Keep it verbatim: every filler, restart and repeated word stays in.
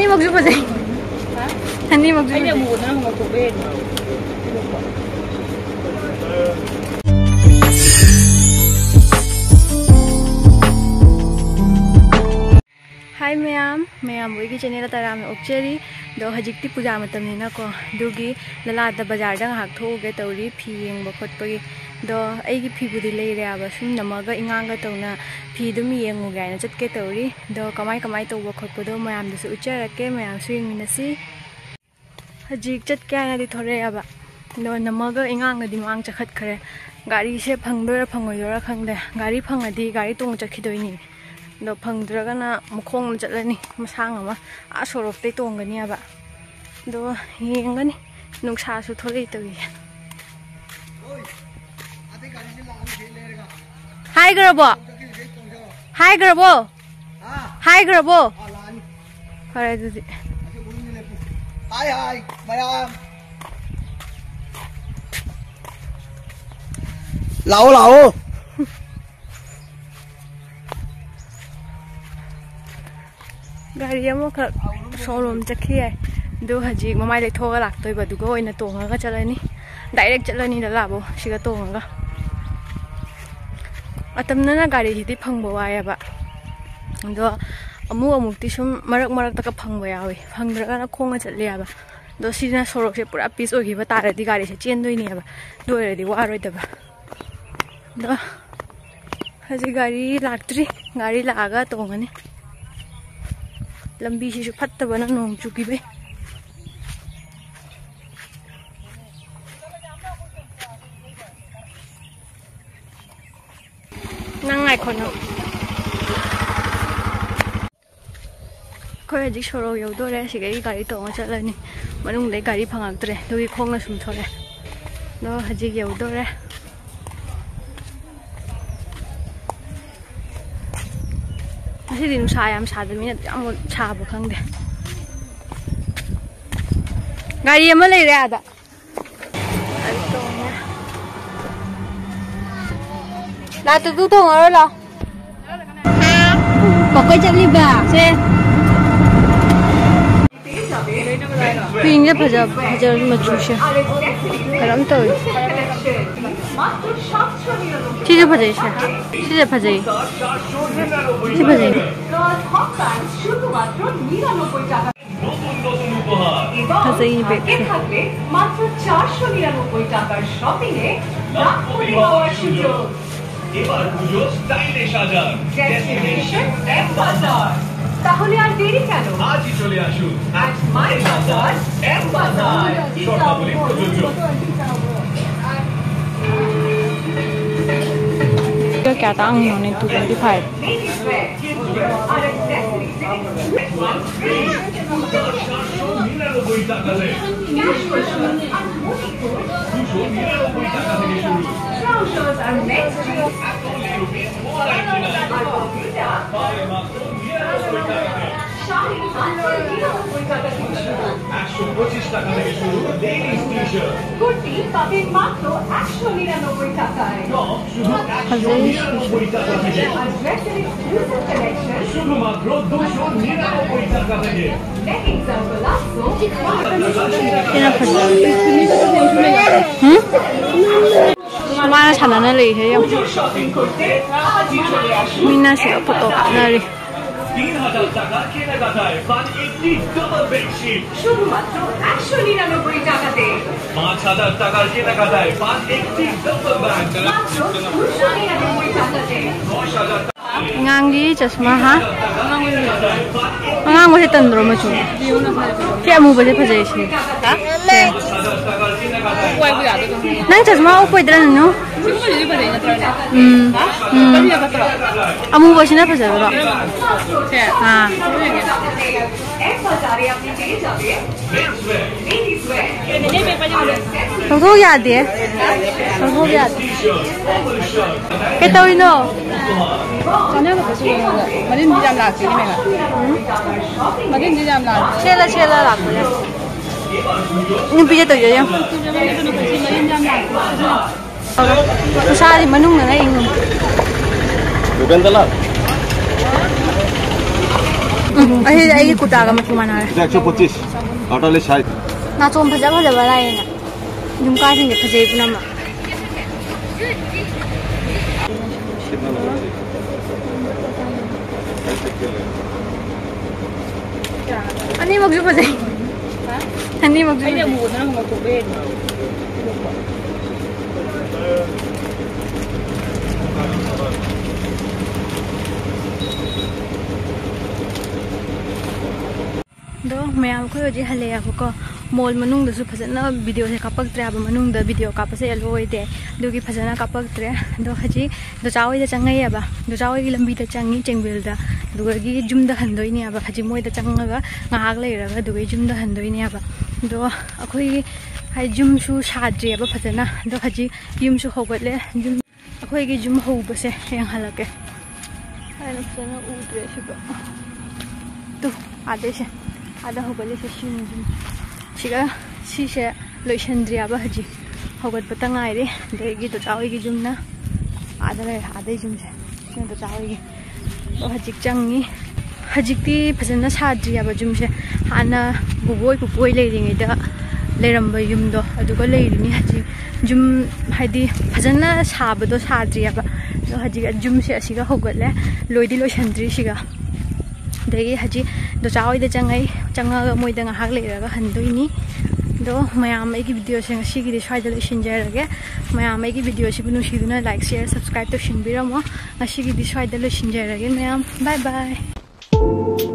ꯑꯅꯤꯃꯛꯁꯨ ꯐꯖꯩ꯫ ꯑꯅꯤꯃꯛꯁꯨ ꯑꯩꯗꯤ ꯐꯖꯩ꯫ ꯑꯃꯨꯕꯗꯨꯅ ꯑꯃꯨꯛ ꯉꯧꯊꯣꯛꯄ ꯍꯦꯟꯅ ꯐꯖꯩ꯫ ꯍꯥꯏ ꯃꯌꯥꯝ, ꯃꯌꯥꯝꯕꯨ ꯑꯩꯒꯤ ꯆꯦꯅꯦꯜꯗ ꯇꯔꯥꯝꯅ ꯑꯣꯛꯆꯔꯤ꯫ ꯑꯗꯣ ꯍꯧꯖꯤꯛꯇꯤ ꯄꯨꯖꯥ ꯃꯇꯝꯅꯤꯅꯀꯣ, ꯑꯗꯨꯒꯤ ꯂꯂꯥꯗ ꯕꯖꯥꯔꯗ ꯉꯥꯏꯍꯥꯛ ꯊꯣꯛꯎꯒꯦ ꯇꯧꯔꯤ, ꯐꯤ ꯌꯦꯡꯕ ꯈꯣꯠꯄꯒꯤ꯫ ꯑꯗꯣ ꯑꯩꯒꯤ ꯐꯤꯕꯨꯗꯤ ꯂꯩꯔꯦ ꯍꯥꯏꯕ, ꯁꯨꯝ ꯅꯝꯃꯒ ꯏꯉꯥꯡꯒ ꯇꯧꯅ ꯐꯤ ꯑꯗꯨꯝ ꯌꯦꯡꯉꯨꯒꯦ ꯍꯥꯏꯅ ꯆꯠꯀꯦ ꯇꯧꯔꯤ꯫ ꯑꯗꯣ ꯀꯃꯥꯏ ꯀꯃꯥꯏ ꯇꯧꯕ ꯈꯣꯠꯄꯗꯣ ꯃꯌꯥꯝꯗꯁꯨ ꯎꯠꯆꯔꯛꯀꯦ, ꯃꯌꯥꯝꯁꯨ ꯌꯦꯡꯃꯤꯟꯅꯁꯤ꯫ ꯍꯧꯖꯤꯛ ꯆꯠꯀꯦ ꯍꯥꯏꯅꯗꯤ ꯊꯣꯔꯛꯑꯦꯕ, ꯑꯗꯣ ꯅꯝꯃꯒ ꯏꯉꯥꯡꯅꯗꯤ ꯃꯥꯡ ꯆꯠꯈꯠꯈ꯭ꯔꯦ꯫ ꯒꯥꯔꯤꯁꯦ ꯐꯪꯗꯣꯏꯔꯥ ꯐꯪꯉꯣꯏꯗꯣꯏꯔꯥ ꯈꯪꯗꯦ꯫ ꯒꯥꯔꯤ ꯐꯪꯉꯗꯤ ꯒꯥꯔꯤ ꯇꯣꯡꯉ ꯆꯠꯈꯤꯗꯣꯏꯅꯤ, ꯑꯗꯣ ꯐꯪꯗ꯭ꯔꯒꯅ ꯃꯈꯣꯡꯅ ꯆꯠꯂꯅꯤ, ꯃꯁꯥꯡ ꯑꯃ ꯑꯥ ꯁꯣꯔꯣꯛꯇꯩ ꯇꯣꯡꯒꯅꯤ ꯍꯥꯏꯕ꯫ ꯑꯗꯣ ꯌꯦꯡꯒꯅꯤ, ꯅꯨꯡꯁꯥꯁꯨ ꯊꯣꯛꯂꯛꯏ ꯇꯧꯔꯤꯁꯦ꯫ ꯍꯥꯏꯈ꯭ꯔꯕꯣ? ꯍꯥꯏꯈ꯭ꯔꯕꯣ? ꯍꯥꯏꯈ꯭ꯔꯕꯣ? ꯐꯔꯦ ꯑꯗꯨꯗꯤ꯫ ꯍꯥꯏ ꯍꯥꯏ ꯃꯌꯥꯝ꯫ ꯂꯥꯛꯑꯣ ꯂꯥꯛꯑꯣ꯫ ꯒꯥꯔꯤ ꯑꯃꯈꯛ ꯁꯣꯔꯨꯝ ꯆꯠꯈꯤ ꯌꯥꯏ꯫ ꯑꯗꯨ ꯍꯧꯖꯤꯛ ꯃꯃꯥꯏ ꯂꯩꯊꯣꯛꯑꯒ ꯂꯥꯛꯇꯣꯏꯕ, ꯑꯗꯨꯒ ꯑꯣꯏꯅ ꯇꯣꯡꯉꯒ ꯆꯠꯂꯅꯤ꯫ ꯗꯥꯏꯔꯦꯛ ꯆꯠꯂꯅꯤ ꯂꯂꯥꯕꯧ ꯁꯤꯒ ꯇꯣꯡꯉꯒ꯫ ꯑꯇꯝꯅꯅ ꯒꯥꯔꯤꯁꯤꯗꯤ ꯐꯪꯕ ꯋꯥꯏꯑꯦꯕ꯫ ꯑꯗꯣ ꯑꯃꯨꯛ ꯑꯃꯨꯛꯇꯤ ꯁꯨꯝ ꯃꯔꯛ ꯃꯔꯛꯇꯒ ꯐꯪꯕ ꯌꯥꯎꯋꯤ, ꯐꯪꯗ꯭ꯔꯒꯅ ꯈꯣꯡꯅ ꯆꯠꯂꯦꯕ꯫ ꯑꯗꯣ ꯁꯤꯅ ꯁꯣꯔꯣꯛꯁꯦ ꯄꯨꯔꯥ ꯄꯤꯁ ꯑꯣꯏꯈꯤꯕ ꯇꯥꯔꯗꯤ ꯒꯥꯔꯤꯁꯦ ꯆꯦꯟꯗꯣꯏꯅꯦꯕ, ꯑꯗꯨ ꯑꯣꯏꯔꯗꯤ ꯋꯥꯔꯣꯏꯗꯕ꯫ ꯑꯗꯣ ꯍꯧꯖꯤꯛ ꯒꯥꯔꯤ ꯂꯥꯛꯇ꯭ꯔꯤ, ꯒꯥꯔꯤ ꯂꯥꯛꯑꯒ ꯇꯣꯡꯉꯅꯤ꯫ ꯂꯝꯕꯤꯁꯤꯁꯨ ꯐꯠꯇꯕꯅ ꯅꯣꯡ ꯆꯨꯈꯤꯕꯩ꯫ ꯅꯪ ꯉꯥꯏꯈꯣ ꯅꯪ꯫ ꯑꯩꯈꯣꯏ ꯍꯧꯖꯤꯛ ꯁꯣꯔꯣꯛ ꯌꯧꯗꯣꯔꯦ꯫ ꯁꯤꯗꯒꯤ ꯒꯥꯔꯤ ꯇꯣꯡꯉ ꯆꯠꯂꯅꯤ꯫ ꯃꯅꯨꯡꯗꯩ ꯒꯥꯔꯤ ꯐꯪꯉꯛꯇ꯭ꯔꯦ, ꯑꯗꯨꯒꯤ ꯈꯣꯡꯅ ꯁꯨꯝ ꯊꯣꯛꯂꯛꯑꯦ꯫ ꯑꯗꯣ ꯍꯧꯖꯤꯛ ꯌꯧꯗꯣꯔꯦ꯫ ꯉꯁꯤꯗꯤ ꯅꯨꯡꯁꯥ ꯌꯥꯝ ꯁꯥꯗꯕꯅꯤꯅ ꯌꯥꯝ ꯁꯥꯕ ꯈꯪꯗꯦ꯫ ꯒꯥꯔꯤ ꯑꯃ ꯂꯩꯔꯦ ꯑꯥꯗ꯫ ꯂꯥ, ꯇꯨ ꯇꯨ ꯇꯣꯡꯉꯔꯣꯏ ꯂꯥ꯫ ꯀꯛꯀꯩ ꯆꯠꯂꯤꯕ? ꯁꯦ꯫ ꯄꯤꯡꯁꯦ ꯐꯖ ꯐꯖꯕ ꯃꯆꯨꯁꯦ ꯀꯔꯝ ꯇꯧꯏ? ꯁꯤꯁꯦ ꯐꯖꯩ, ꯁꯦ꯫ ꯁꯤꯁꯦ ꯐꯖꯩ꯫ ꯁꯤ ꯐꯖꯩ꯫ শুধুমাত্র নিরানব্বই টাকা। নতুন নতুন উপহার। এবং ফজা, এই ব্যাগ। থাকলে মাত্র চারশো নিরানব্বই টাকার শপিং এ লাখপতি হওয়ার সুযোগ। এবার পুজো স্টাইলে সাজান। ডেস্টিনেশন এম বাজার। তাহলে আর দেরি কেন? আজই চলে আসুন। আজ মাই বাজার, এম বাজার। শর্তাবলী প্রযোজ্য। क्या क्या टांग उन्होंने टू ट्वेंटी फाइव। একশো পঁচিশ টাকা থেকে শুরু লেডিস টি শার্ট। কুর্তি পাবেন মাত্র একশো নিরানব্বই টাকায়। টপ শুধু একশো নিরানব্বই টাকা থেকে। আর ড্রেসের এক্সক্লুসিভ কালেকশন শুধুমাত্র দুশো নিরানব্বই টাকা থেকে। লেগিংস আর প্লাজো। ꯃꯥꯅ ꯁꯥꯟꯅꯅ ꯂꯩꯈ꯭ꯔꯦ ꯌꯦꯡꯉꯣ꯫ ꯃꯤꯅ ꯁꯤꯗ ꯐꯣꯇꯣ ꯀꯥꯞꯅꯔꯤ꯫ তিন হাজার টাকার কেনাকাটায় পান একটি ডাবল বেডশিট। শুধুমাত্র একশো নিরানব্বই টাকাতে। পাঁচ হাজার টাকার কেনাকাটায় পান একটি ডাবল ব্যাগ। মাত্র দুশো নিরানব্বই টাকাতে। দশ হাজার টাকা। ꯑꯉꯥꯡꯒꯤ ꯆꯁꯃꯥ, ꯍꯥ? ꯑꯉꯥꯡꯕꯁꯦ ꯇꯟꯗ꯭ꯔꯣ ꯃꯆꯨ? ꯁꯤ ꯑꯃꯨꯕꯁꯦ ꯐꯖꯩ, ꯁꯤ꯫ ꯍꯥ? ꯁꯦ꯫ ꯅꯪ ꯆꯁꯃꯥ ꯎꯞꯄꯣꯏꯗ꯭ꯔꯥ, ꯅꯨꯅꯨ? ꯎꯝ, ꯎꯝ꯫ ꯑꯃꯨꯕꯁꯤꯅ ꯐꯖꯕ꯭ꯔꯣ? ꯑꯥ꯫ ꯂꯧꯊꯣꯛ ꯌꯥꯗꯦ꯫ ꯂꯧꯊꯣꯛ ꯌꯥꯗꯦ꯫ ꯀꯩꯇꯧꯔꯤꯅꯣ? ꯆꯥꯅꯕꯗꯁꯨ ꯌꯦꯡꯉꯣ꯫ ꯃꯔꯤꯟꯗꯤ ꯌꯥꯝ ꯂꯥꯛꯇꯦꯅꯦ, ꯃꯦꯒꯥ꯫ ꯃꯔꯤꯟꯗꯤ ꯌꯥꯝ ꯂꯥꯛꯇꯦ꯫ ꯁꯦꯠꯂ ꯁꯦꯠꯂ ꯂꯥꯛꯄꯅꯦ꯫ ꯅꯨꯄꯤꯁꯦ ꯇꯧꯖꯩ ꯌꯦꯡꯉꯣ꯫ ꯃꯔꯤꯟ ꯌꯥꯝ ꯂꯥꯛꯇꯦ꯫ ꯎꯁꯥꯗꯤ ꯃꯅꯨꯡꯗꯅ ꯏꯪꯉꯤ꯫ ꯌꯨꯒꯦꯟꯗꯂꯥꯜ꯫ ꯎꯝ, ꯑꯁꯤꯗꯤ ꯑꯩꯒꯤ ꯀꯨꯔꯇꯥꯒ ꯃꯆꯨ ꯃꯥꯟꯅꯔꯦ꯫ ꯑꯩꯠ ꯁꯣ ꯄꯆꯤꯁ, ꯑꯇꯣꯞꯄ ꯂꯩ ꯁꯥꯏꯖ꯫ ꯅꯥꯆꯣꯝ ꯐꯖ ꯐꯖꯕ ꯂꯥꯛꯑꯦꯅ꯫ ꯌꯨꯝ ꯀꯥꯁꯤꯡꯁꯦ ꯐꯖꯩ ꯄꯨꯝꯅꯃꯛ꯫ ꯑꯅꯤꯃꯛꯁꯨ ꯐꯖꯩ꯫ ꯑꯅꯤꯃꯛꯁꯨ ꯐꯖꯩ꯫ ꯑꯗꯣ ꯃꯌꯥꯝ, ꯑꯩꯈꯣꯏ ꯍꯧꯖꯤꯛ ꯍꯜꯂꯛꯑꯦꯕꯀꯣ꯫ ꯃꯣꯜ ꯃꯅꯨꯡꯗꯁꯨ ꯐꯖꯅ ꯚꯤꯗꯤꯑꯣꯁꯦ ꯀꯥꯞꯄꯛꯇ꯭ꯔꯦ ꯍꯥꯏꯕ, ꯃꯅꯨꯡꯗ ꯚꯤꯗꯤꯑꯣ ꯀꯥꯞꯄꯁꯦ ꯑꯦꯂꯣ ꯑꯣꯏꯗꯦ, ꯑꯗꯨꯒꯤ ꯐꯖꯅ ꯀꯥꯞꯄꯛꯇ꯭ꯔꯦ꯫ ꯑꯗꯣ ꯍꯧꯖꯤꯛ ꯗꯣꯆꯥ ꯍꯣꯏꯗ ꯆꯪꯉꯛꯑꯦꯕ꯫ ꯗꯣꯆꯥ ꯍꯣꯏꯒꯤ ꯂꯝꯕꯤꯗ ꯆꯪꯉꯤ, ꯆꯦꯡꯕꯤꯜꯗ꯫ ꯑꯗꯨꯗꯒꯤ ꯌꯨꯝꯗ ꯍꯟꯗꯣꯏꯅꯦꯕ꯫ ꯍꯧꯖꯤꯛ ꯃꯣꯏꯗ ꯆꯪꯉꯒ ꯉꯥꯏꯍꯥꯛ ꯂꯩꯔꯒ ꯑꯗꯨꯒ ꯌꯨꯝꯗ ꯍꯟꯗꯣꯏꯅꯦꯕ꯫ ꯑꯗꯣ ꯑꯩꯈꯣꯏꯒꯤ ꯍꯥꯏꯗꯤ ꯌꯨꯝꯁꯨ ꯁꯥꯗ꯭ꯔꯤꯑꯕ ꯐꯖꯅ꯫ ꯑꯗꯣ ꯍꯧꯖꯤꯛ ꯌꯨꯝꯁꯨ ꯍꯧꯒꯠꯂꯦ꯫ ꯌꯨꯝ, ꯑꯩꯈꯣꯏꯒꯤ ꯌꯨꯝ ꯍꯧꯕꯁꯦ ꯌꯦꯡꯍꯜꯂꯛꯀꯦ꯫ ꯑꯩꯅ ꯐꯖꯅ ꯎꯗ꯭ꯔꯦ ꯁꯤꯗ꯫ ꯇꯨ, ꯑꯥꯗꯩꯁꯦ, ꯑꯥꯗ ꯍꯧꯒꯠꯂꯤꯁꯦ ꯁꯤꯅꯤ ꯌꯨꯝ꯫ ꯁꯤꯒ ꯁꯤꯁꯦ ꯂꯣꯏꯁꯟꯗ꯭ꯔꯤꯑꯕ ꯍꯧꯖꯤꯛ꯫ ꯍꯧꯒꯠꯄꯇ ꯉꯥꯏꯔꯤ꯫ ꯑꯗꯒꯤ ꯗꯣꯆꯥ ꯍꯣꯏꯒꯤ ꯌꯨꯝꯅ ꯑꯥꯗ ꯂꯩꯔꯦ, ꯑꯥꯗꯩ ꯌꯨꯝꯁꯦ꯫ ꯁꯤꯅ ꯗꯣꯆꯥ ꯍꯣꯏꯒꯤ꯫ ꯑꯗꯣ ꯍꯧꯖꯤꯛ ꯆꯪꯉꯤ꯫ ꯍꯧꯖꯤꯛꯇꯤ ꯐꯖꯅ ꯁꯥꯗ꯭ꯔꯤꯑꯕ ꯌꯨꯝꯁꯦ꯫ ꯍꯥꯟꯅ ꯕꯨꯕꯣꯏ ꯄꯨꯄꯨꯍꯣꯏ ꯂꯩꯔꯤꯉꯩꯗ ꯂꯩꯔꯝꯕ ꯌꯨꯝꯗꯣ ꯑꯗꯨꯒ ꯂꯩꯔꯤꯅꯤ ꯍꯧꯖꯤꯛ꯫ ꯌꯨꯝ ꯍꯥꯏꯗꯤ ꯐꯖꯅ ꯁꯥꯕꯗꯣ ꯁꯥꯗ꯭ꯔꯤꯑꯕ꯫ ꯑꯗꯣ ꯍꯧꯖꯤꯛ ꯌꯨꯝꯁꯦ ꯑꯁꯤꯒ ꯍꯧꯒꯠꯂꯦ, ꯂꯣꯏꯗꯤ ꯂꯣꯏꯁꯟꯗ꯭ꯔꯤ ꯁꯤꯒ꯫ ꯑꯗꯒꯤ ꯍꯧꯖꯤꯛ ꯗꯣꯆꯥ ꯍꯣꯏꯗ ꯆꯪꯉꯛꯏ, ꯆꯪꯉꯒ ꯃꯣꯏꯗ ꯉꯥꯏꯍꯥꯛ ꯂꯩꯔꯒ ꯍꯟꯗꯣꯏꯅꯤ꯫ ꯑꯗꯣ ꯃꯌꯥꯝ, ꯑꯩꯒꯤ ꯚꯤꯗꯤꯑꯣꯁꯦ ꯉꯁꯤꯒꯤꯗꯤ ꯁ꯭ꯋꯥꯏꯗ ꯂꯣꯏꯁꯤꯟꯖꯔꯒꯦ꯫ ꯃꯌꯥꯝ ꯑꯩꯒꯤ ꯚꯤꯗꯤꯑꯣꯁꯤꯕꯨ ꯅꯨꯡꯁꯤꯗꯨꯅ like, share, subscribe ꯇꯧꯁꯤꯟꯕꯤꯔꯝꯃꯣ꯫ ꯉꯁꯤꯒꯤꯗꯤ ꯁ꯭ꯋꯥꯏꯗ ꯂꯣꯏꯁꯤꯟꯖꯔꯒꯦ ꯃꯌꯥꯝ, bye bye꯫